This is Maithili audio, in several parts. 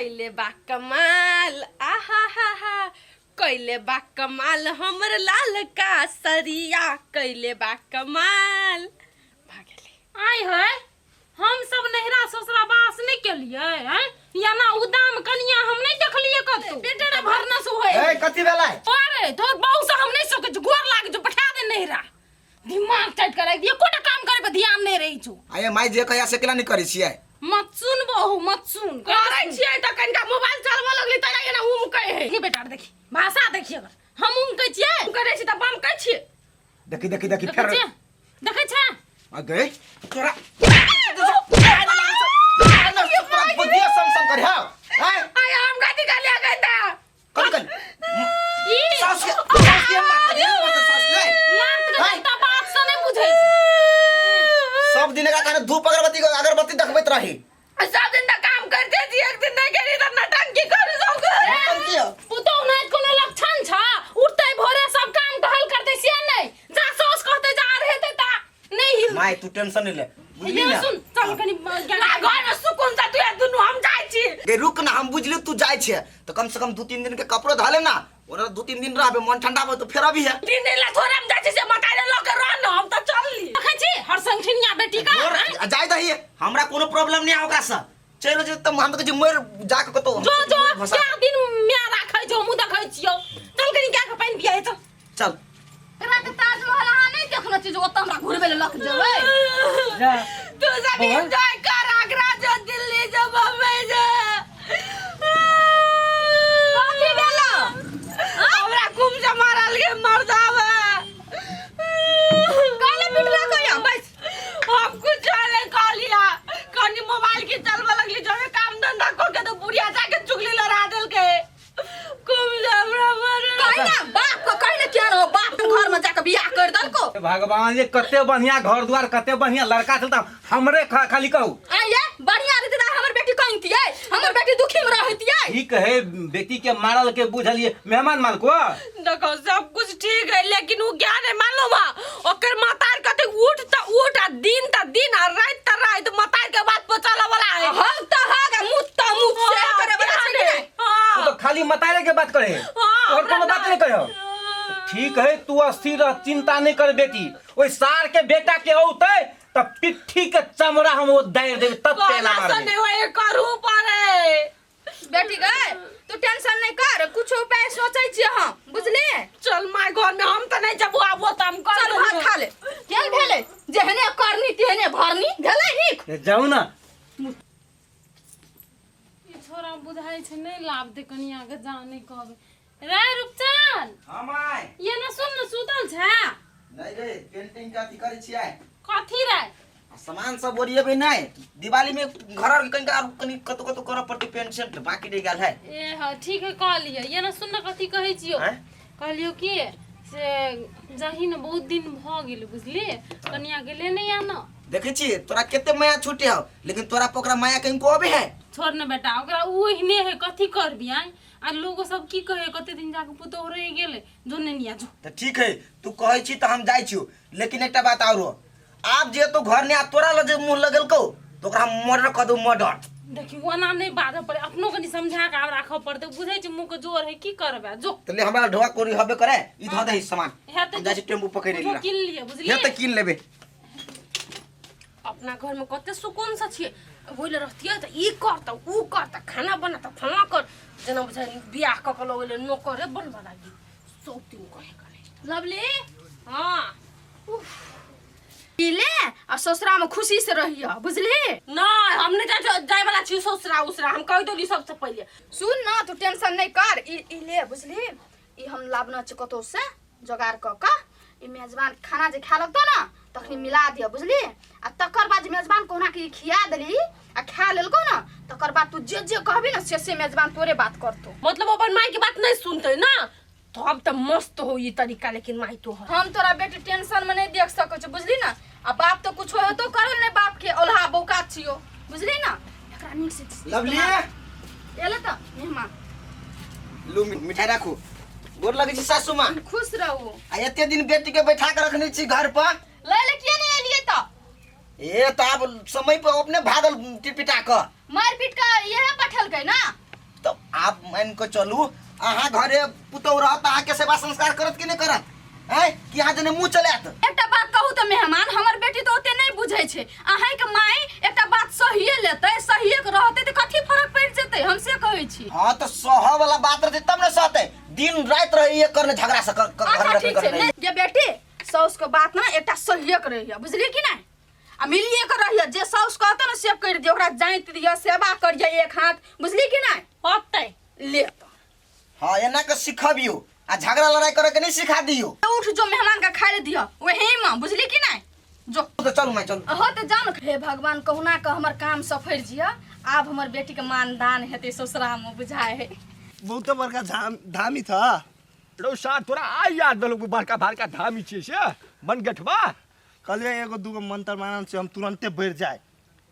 कैले बा कमाल, आहा हा हा, कैले बा कमाल हमर लाल का सरिया, कैले बा कमाल। भागले आय है, हम सब नहिरा ससुरा बास नहीं केलिए हैं या ना उदाम कनिया हम नहीं देखलिए कतौ, बेटे रे भरना सो होय। ए, कथी भेलै? अरे तोर बहू से हम नहीं सकै छी, गोर लाग जो पठा दे नहिरा, दिमाग टाइट कराय दिए, कोटा काम करे पर ध्यान नहीं रही छु। आये माय, जे कहिया से केला नहीं करै छियै? मत सुन बहू, मत सुन। करै छियै त कनिका मोबाइल चलबऽ लगली त एना उम कहै है। देखी बेटा, देखी भाषा देखी, अगर हम उम कहै छियै उम करै छी त बम कहै छियै। देखी देखी देखी। देखै फेर छियै? देखै छै। आ गए तोरा तोरा बुद्धिया सम सम करे हां। हैं? आय हम कथी कहलियै गै त? कथी कहली? ई सास के मार करे, मार सास के। लात के हैं? जनता बात से नहीं बुझै छै। सब दिन एकरा कहने धूप अगरबत्ती अगरबत्ती देखबैत रही। सब दिन त काम करते छी, एक दिन नहीं करी त नटंकी करू सब। नौटंकी हो। पुतोह नहि कोनो लक्षण छ, उठते भोरे सब काम टहल करते से नहीं, जा सास कहते जा रहते ता नहीं हिल। माय, तू टेंशन नहीं ले, बुझली ये ना? सुन, चल कनी ना घर में सुकून से तू दुनू, हम जाइ छी। गे रुक ना, हम बुझली तू जाइ छे तो कम से कम 2-3 दिन के कपड़ो धले ना, ओना 2-3 दिन रहबे, मन ठंडा हो तो फेर अभी है। 3 दिन ला थोड़े हम जाइ छी, से मताई लऽ के रह न, हम त चलली। देखै छी हर संखिनिया बेटी का। घर जाय दही, हमरा कोनो प्रॉब्लम नहीं है ओकरा से, चलो जे त हम त जे मर जाके कतो जो जो क्या दिन म्या राखै छौ, मुँह देखै छियौ। चल कनी क्या के पानि पियाए, चल। चल। तोरा के ताजमहल अहाँ नहीं देखनो छी जे ओतऽ हमरा घुरबै लए लऽ के जेबै? जा। तू सब बौआ। एंजॉय कर, आगरा जो, दिल्ली जो, बम्बई जो। कथी भेलो? हमरा कुम से मारल के मर्दावा। काले पिटला कहिया बैस? हम कुछ नहीं कहलिया, कनी मोबाइल की चलबे लगली, जबे काम धंधा को के तो बुढ़िया जाके चुगली लड़ा देल के कुम से हमरा मारल। कहि ना बाप को, कहि ना क्या रहो बाप के घर में जाके बियाह कर दलको। भगवान जे कते बढ़िया घर द्वार, कते बढ़िया लड़का छल त हमरे खाली कहू। आइए बढ़िया रहते त हमर बेटी कहितियै, हमर बेटी दुखी में रहतियै। ठीक है, बेटी के मारल के बुझलिए मेहमान मालको। देखो सब कुछ ठीक है, लेकिन उ ज्ञान है मालूम है, ओकर मातार कते उठ त उठ आ दिन त दिन आ रात त रात मातार के बात पर चले वाला है। हग त हग आ मुत त मुत से हाँ, करे वाला छै कि ज्ञान है। नहीं? हाँ। तू तो खाली मतारे के बात करे, हाँ, और कोनो बात नहीं कहो। ठीक है, तू अस्थिर रह, चिंता नहीं कर बेटी, ओई सार के बेटा के औते त पिट्ठी के चमड़ा हम वो दायर देबे तब पेला कहला मार से देबे। नहीं होए, करू पड़े। बेटी गए, तू टेंशन नहीं कर, कुछ उपाय सोचै छियै हम, बुझली? चल my घर में हम त नहीं जबो, आबो त हम कर चल भात खा ले। केहन भेलै? जेहने करनी तेहने भरनी भेलै नीक। ए, जाऊ ना। ई छोरा बुझाइ छै नहि लाभ दे कनिया के, जा नहि कहबै रे रूपचंद। हां my. ये ना सुन न, सुतल छै? नहीं रे, पेंटिंग के अथी करै छियै। कथी रे? आ सामान सब ओरिएबै नहि, दिवाली में घर आर कनिका आर कनि कतौ कतौ करऽ पड़तै, पेंट सेंट बाकी रहि गेल है। ए हाँ ठीक है, कहलियै ये ना सुन न, कथी कहै छियौ? आँय? कहलियौ कि से जाही ने, बहुत दिन भऽ गेल बुझली, कनिया के लेने आ न। देखै छी तोरा कते माया छूटे हौ, लेकिन तोरा पर ओकरा माया कहीं को अबे है? छोड़ न बेटा ओकरा, ओ एहने है, कथी करबी? आँय, आ लोगो सब की कहे, कते दिन जाके पुतोह रहि गेलै, जो ने निया जो। तऽ ठीक है, तू कहै छी तऽ हम जाइ छियौ, लेकिन एकटा बात आरो, आब जे तो घर ने आ तोरा लग जे मुँह लगेलकौ तऽ ओकरा हम मर्डर कऽ दू, मर्डर। देखी ओना नहि बाजऽ पड़े, अपनो कनि समझा के आब राखऽ पड़तै, बुझै छी मुँह के जोर है, की करबै जो। तऽ ले, हमरा ढोआ कोरी हबे करे, ई धऽ दही सामान। हेतै। हम जाइ छी टेम्पू पकड़ि कुछो ले। कीन लिअ, बुझलियै? हे तऽ कीन लेबै। अपना घर में कते सुकून से छियै, ओहि लए रहतियै तऽ ई कर तऽ ऊ कर तऽ खाना बना तऽ फलाँ कर, जेना बुझाइ बियाह कऽ के लऽ गेलै नौकरे बनबऽ लागी, सब दिन कहे करे। लवली। हाँ। पी ले आ ससुरा में खुशी से रहिय, बुझली? नहीं, हम नहीं जाय वाला छी ससुरा उसरा, हम कहि देली सबसे पहिले। सुन ना, तू टेंशन नहीं कर, ई ले बुझली, ई हम लाबना छै कतौ से जोगाड़ कऽ कऽ, ई मेजबान खाना जे खा लगतौ ना तखनी मिला दिअ, बुझली? आ तकर बाद जे मेजबान कहुना के ई खिया देली आ खा लेलकौ ना, तकर बाद तू जे जे कहबी ना से से मेजबान तोरे बात करतौ। मतलब अपन माई के बात नहीं सुनते ना, तो अब तो मस्त हो ई तरीका, लेकिन माई तो है। हम तोरा बेटी टेंशन में नहीं देख सकै छी, बुझली ना? आ बाप तो कुछो हेतो करल नहीं, बाप के औलहा बौका छियो, बुझली ना? एकरा नीक से लवली। एले त मेहमान। लू मिठाई राखू। गोर लगै छी सासू माँ। खुश रहू। आ एते दिन बेटी के बैठा के रखने छी घर पर। लै ले किए नहीं एलियै त? ए तऽ आब समय पर अपने भागल टिपिटा कऽ। मारि पीट के इहे पठेलकै ना। तो आप मान के चलू अहाँ घरे पुतहु रहत अहाँ के सेवा संस्कार करत कि नहीं करत हैं कि अहाँ जने मुंह चलायत। एकटा बात कहू तऽ मेहमान, हमर बेटी तऽ ओते नहि बुझै छै। अहाँके माय एकटा बात सहिए लेतै, सहिए के रहतै तऽ कथी फरक पड़ि जेतै, हम से कहै छी। हाँ तो सह वाला बात रहतै तब ने सहतै, दिन रात रही एक करने झगड़ा से कर अच्छा घर ठीक छै। में नहि गे बेटी, साउस के बात ना एकटा सहिए के रहिए, बुझलियै कि नहि? आ मिलिए के रहिए, जे साउस कहतै ने से करि दियौ, ओकरा जाँति दियौ, सेवा करियै एक हाथ, बुझलियै कि नहि? होतै ले तऽ। हाँ एना के सिखबियो आ झगड़ा लड़ाई करे के नहीं सिखा दियो। उठ जो, मेहमान के खाइ ले दियौ वही में, बुझली कि नहि? जो तो चलू मैं चलू। हो तऽ जान। हे भगवान, कहुना के हमर काम सफर जिय, आब हमर बेटी के मानदान हेतै ससुरा में, बुझाय है। बहुत बड़का धाम धामी था। रौ सार, तोरा आइ याद भेलौ बड़का बड़का धामी छियै से मनगठबा? कहलियै एगो दूगो मंत्र मानल से हम तुरंते बढ़ि जाए।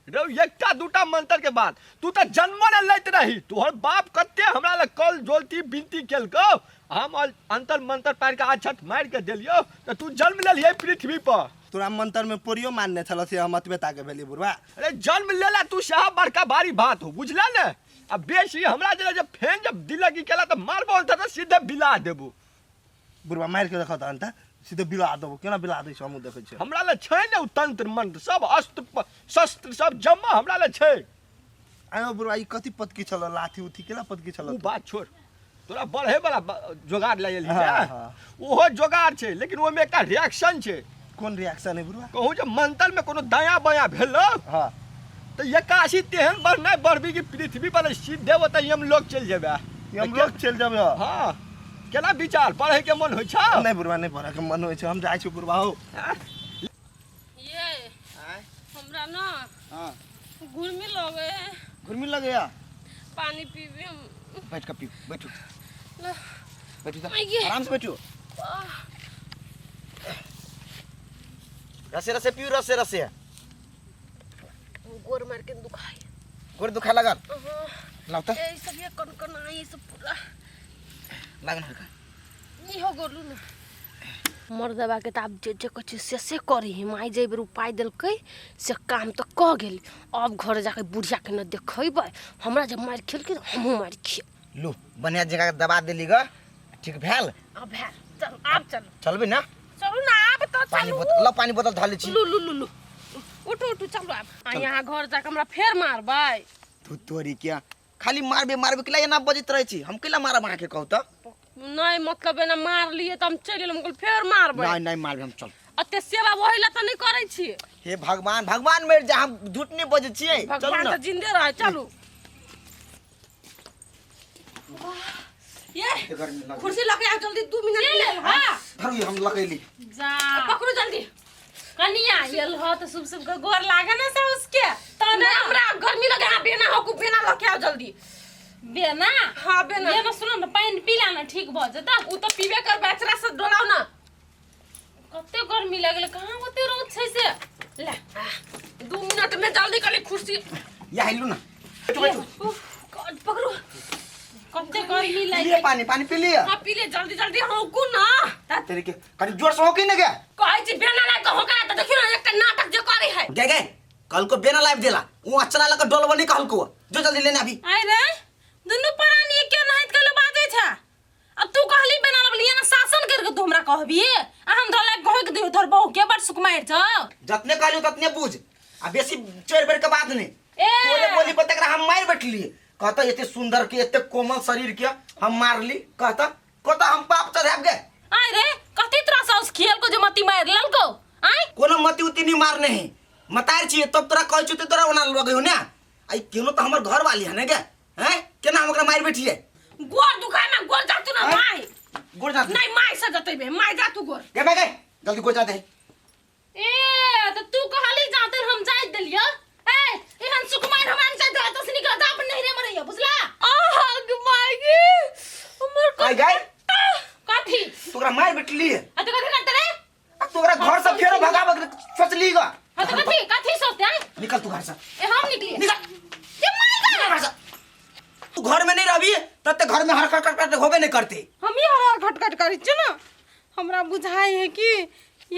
रौ एकटा दूटा मंत्र के बाद तू तऽ जन्म ने लैत रही। तोहर बाप कते हमरा लग कल जोलती विनती केलकौ, हम अंतर मंत्र पारि के आछत मारि के देलियौ तऽ तू जन्म लेलियै पृथ्वी पर। तोरा मंत्र में पोरियो मानने छल से हम अतबे ताके भेलियै बुढ़वा। अरे जन्म लेला तू सएह बड़का भारी बात हो, बुझला ने? आ बेसी हमरा जेना जब फेन जब दिलगी केला तऽ मारबो तऽ सीधे बिला देबो। बुढ़वा मारि के देखत हन तऽ सीधे बिला देबो। केना बिला दै छै हमहूँ देखै छियै। हमरा लग छै ने ओ तंत्र मंत्र सब, अस्त्र शस्त्र सब जमा हमरा लग छै। आयो बुढ़वा, ई कथी पतकी छल? लाठी उथी केना पतकी छल? ओ बात छोड़, तोरा बढ़े वाला जोगाड़ लए एलही हाँ, ने? हाँ। ओहो जोगाड़ छै, लेकिन ओहिमे एकटा रिएक्शन छै। कोन रिएक्शन है बुढ़वा? कहूँ जे मंत्र में कोनो दाया बाया भेलो हाँ तऽ एकासी तेहन बढ़नाइ बढ़बी कि पृथ्वी पर सीधे ओतऽ यमलोक चलि जेबै। यमलोक चलि जेबै? हाँ, केना विचार पढ़े के मन होइ छौ? नहि बुढ़वा, नहि पढ़े के मन होइ छै। हम जाइ छी बुढ़वा हो। ये हमरा ना हाँ घुर्मी लगे है। घुर्मी लगैया? पानी पीबी हम। बैठ के पी, बैठू। ला। बैठू तऽ, आइये। आराम से बैठू, रसे रसे पीऊ, रसे रसे। गोर मार के दुखाई। गोर दुखाय लागल? लाउ तऽ। ए सब ये कन कन आई सब पूरा लागल हल्का। ई हो गोलू ना मर्दबा के। तऽ आब जे जे कहै छै से से करी। माय जे बेर उपाय देलकै से काम तऽ कऽ गेल। अब घर जाके बुढ़िया के न देखेबै, हमरा जे मारि खेलकै हमहूँ मारि खेब। लू, बढ़िया जगह दबा देली ग, ठीक भेल? आब भेल, चल आब चल। चलबै ना? चलू ना आब तऽ। पानी चलू। बोतल ल, पानी बोतल धऽ लै छी। लू लू लू लू, उठू उठू, चलू आब। आ यहाँ घर जाके हमरा फेर मारबै? धू तोरी, क्या खाली मारबे मारबे केला एना बजैत रहै छी? हम केला मारब अहाँके, कहू तऽ? नहीं, मतलब एना मारलियै तऽ हम चलि गेलहुँ, हम फेर मारबै। नहीं नहीं मारबे हम, चल। अते सेवा वही ला तऽ नहीं करै छी। हे भगवान, भगवान मरि जा, हम झूठ नहीं बजै छियै। चलू भगवान ना। तऽ जिन्दे रहै, चलू। ये एते गर्मी लगै। कुर्सी लके आओ जल्दी, 2 मिनट ले। हां। धरू, ई हम लगैली। जा। पकड़ू जल्दी। कनिया आयल हो तऽ शुभ शुभ के गोर लागे ना साउस के तहन। नहीं, हमरा गर्मी लगे। हां, बेना हो कु, बेना लके आओ जल्दी। बेना? हां, बेना। ये ना, सुनो ना, पानि पीला ना ठीक भऽ जेतै। उ तऽ पीबे करबै, अचरा से डोलाउ ना। कते गर्मी लगल, कहाँ ओते रौद छै से ले। 2 मिनट में जल्दी करी कुर्सी। या हिलू ना, बैठू बैठू। उफ, गॉड, पकड़ू। कते गर्मी पी लागि लिए पानी, पानी पी लिए। हां, पी ले, जल्दी जल्दी हौकू ना। तेरे के कनी जोर से हो कि नहीं गया? कहै छी बेना लाग के होकरा तऽ देखियौ ना, एकटा नाटक जे करे है। गए गए, कल को बेना लाइव देला वो अचरा लगा डोलबो नहीं कहल को, जो जल्दी लेना अभी। आइ रे, दुनू प्राणी एके नहाइत कहले बाजै छै। अब तू कहली बेना लगली ना, शासन करके तू हमरा कहबी आ हम तोरा लाग कहक दियो, तोर बहू के बड़ सुकुमार छौ। जतने कहलियो ततने बुझ, आ बेसी चोर बेर के बात नहीं। ए! तोरे बोली पर तकरा हम मार बैठली। कहता एते सुंदर के, एते कोमल शरीर के हम मारली, कहता कहता हम पाप चढ़ाब गे। आइ रे, कथी तोरा साउस खियल को जे मती मार लेलको आइ? कोनो मती उती नहीं मारने है, मतार छियै तब तोरा कहै छियै, तोरा ओना लगै हो ने। आई केनो तऽ हमर घर वाली है ने गे, हैं केना हम ओकरा मारि बैठिए? गोर दुखाय में गोर जातू ना माय। गोर जात नहीं, my से जतेबे, my जातू गोर। गे बे गे, जल्दी गोर जाते। ए त तू कहली जाते, हम जाइत देलियो। ए, एहन सुकुमार हमरा नहीं जाइत तो से निकल जा, अपन नहिरे मरैया, बुझला? आह my गे, हमर आई गई। कथी? तोरा मारि बैठली। आ तो कथी करते रे? आ तोरा घर से फेरो भगाबक सोचली गा? हाँ तो कथी कथी सोचते हैं? निकल तू घर से। ए, हम निकली? निकल। ये मार निकल घर से। तू घर में नहीं रहबी तब ते घर में हर खट खट होबे नहीं करते। हम ही हर हर घट घट करै छियै ना। हमरा बुझाइ है कि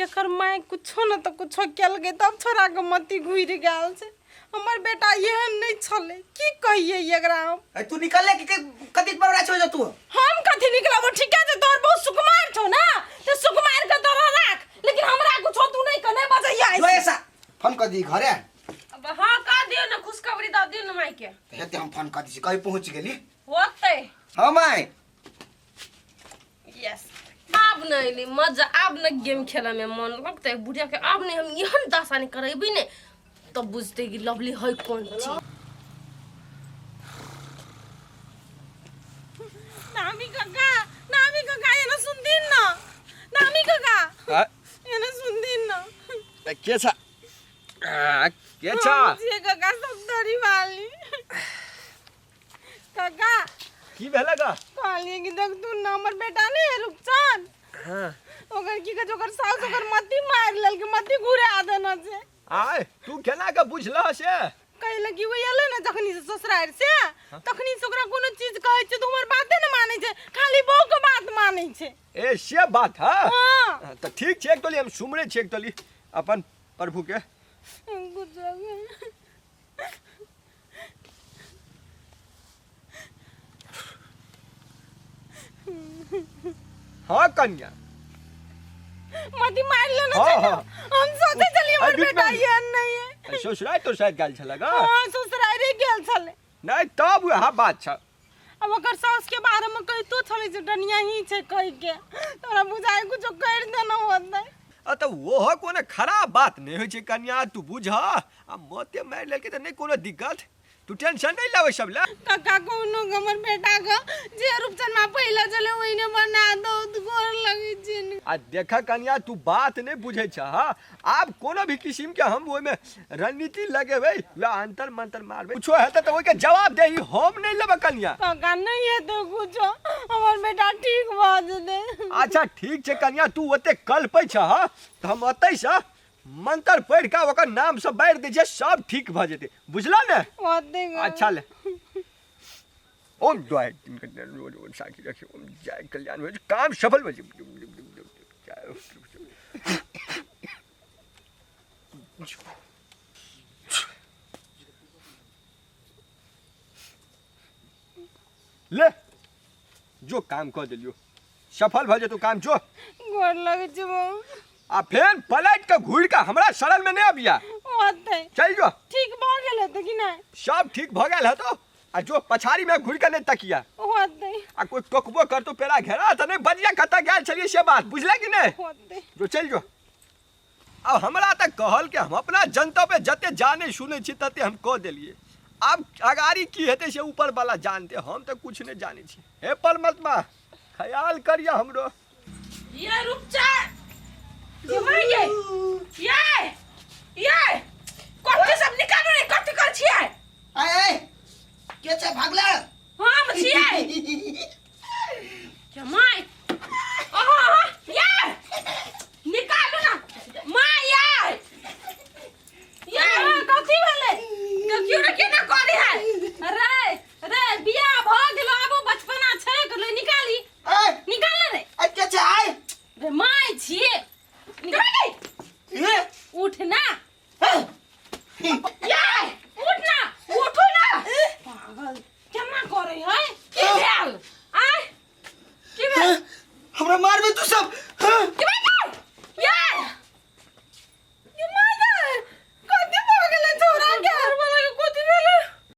एकर माय कुछो न तऽ कुछो केलकै तब छोड़ा के मती घुरि गेल छै। हमर बेटा एहन नहि छलै की कहियै एकरा हम ए, तू निकल ले कि कतेक बड़ा छौ जो तू हम कथी निकलब ठीके छै तोहर बहुत सुकुमार छौ ना तऽ सुकुमार के तोरा राख लेकिन हमरा कुछो तू नहीं कने बजैया जो ऐसा फोन कर दी घरे अब हाँ कह दियो ना खुशखबरी दऽ दियो ना माई के हेते हम फोन कर दी कहीं पहुंच गेली होतै हाँ माय यस आब न एलै मजा आब न गेम खेलऽ में मन लगतै बुढ़िया के आब नहीं हम एहन दशा नहीं करेबै ने तब बुझतै कि लवली है कौन चीज नामी काका नामी काका एना सुनथिन न नामी काका एना सुनथिन न के छ आ, के छ हम छियै काका सप्तरी वाली काका की भेलै गा कहलियै कि देख तू न हमर बेटा नहि है रूपचंद हाँ ओकर की कहै छै ओकर साउस ओकर मती मारि लेलकै मती घुरा देने छै आय तू केना के बुझलह से कहै कि ओ एलै ने जखनी से ससुरारि से तखनी से ओकरा कोनो चीज कहै छै तऽ हमर बाते ने मानै छै खाली बहू के बात मानै छै ए से बात है हाँ तऽ ठीक छै एक तोली हम सुमरे छी एक तोली अपन प्रभु के गुजर हाँ कन्या मती मार लेना हाँ, छै ने हाँ। हम सोचे छलियै हमर अरे बीच बेटा में- एहन नहीं है ससुराल तो शायद गेल छलक हँ? हाँ ससुरारे गेल छलै नहि तब वएह बात छ अब ओकर साउस के बारे में कहितो छलै जे डनिया ही छै कहि के तोरा बुझाइ कुछो करि देना होतै आ तऽ ओहो कोनो खराब बात नहि होइ छै कन्या तू बुझ आ मते मारि लेलकै तऽ नहि कोनो दिक्कत तू टेंशन नहि लेबै सब लए काका कोनो हमर बेटा के जे रूपचनमा पहिले छलै ओहिने बना दो गोर लगै छै आ देख कन्या तू बात नहि बुझै छह आब कोनो भी किसिम के हम ओहिमे रणनीति लगेबै या अंतर मंतर मारबै कुछो हेतै तऽ ओहिके जवाब देही हम नहि लेबै कन्या काका नहि हेतै कुछो हमर बेटा ठीक भऽ जेतै अच्छा ठीक छै कन्या तू ओते कलपै छह तऽ हम ओतैसँ मंत्र पढ़ि कऽ ओकर नाम सब बारि दै छियै सब ठीक भऽ जेतै बुझलह ने ओते अच्छा ले ओम द्वाय ओम साखी रखी ओम जय कल्याण हो काम सफल हो ले जो काम कऽ देलियो सफल भऽ जेतौ काम जो गोर लगै छै बहू आ फेर पलटि कऽ घुरि कऽ हमरा शरण में नहि अबिया होतै चलि जो ठीक भऽ गेल हेतै कि नहि सब ठीक भऽ गेल हेतौ आ जो पछाड़ी में घुरि कऽ नहि तकिया होतै आ कोई टोकबो करतौ पेड़ा घेरा तऽ नहि बजिया कतऽ गेल छलियै से बात बुझले कि नहि होतै जो चलि जो आब हमरा तऽ कहल कि हम अपना जनता पे जते जाने सुनै छी तते हम कऽ देलियै आब अगाड़ी की हेतै से ऊपर वाला जानते हम तऽ कुछ नहि जानै छी हे परमात्मा ख्याल करिए हमरो ये रुपचन ये माय ये ये ये कथी सब निकालू रे कथी कर छियै आय आय के छै भागला हम छियै ये my ओहो ओहो ये निकालू ना my ये ये कथी भेलै देखियो ने केना करे है रे रे बियाह भऽ गेलो आबो बचपना छै ले निकाली आय निकाल ले रे आय के छै आय रे my छियै निकाल रे ए उठ ना ये उठ ना उठू ना पागल केना करे है की भेल आय की भेल हमरा मारबे तू सब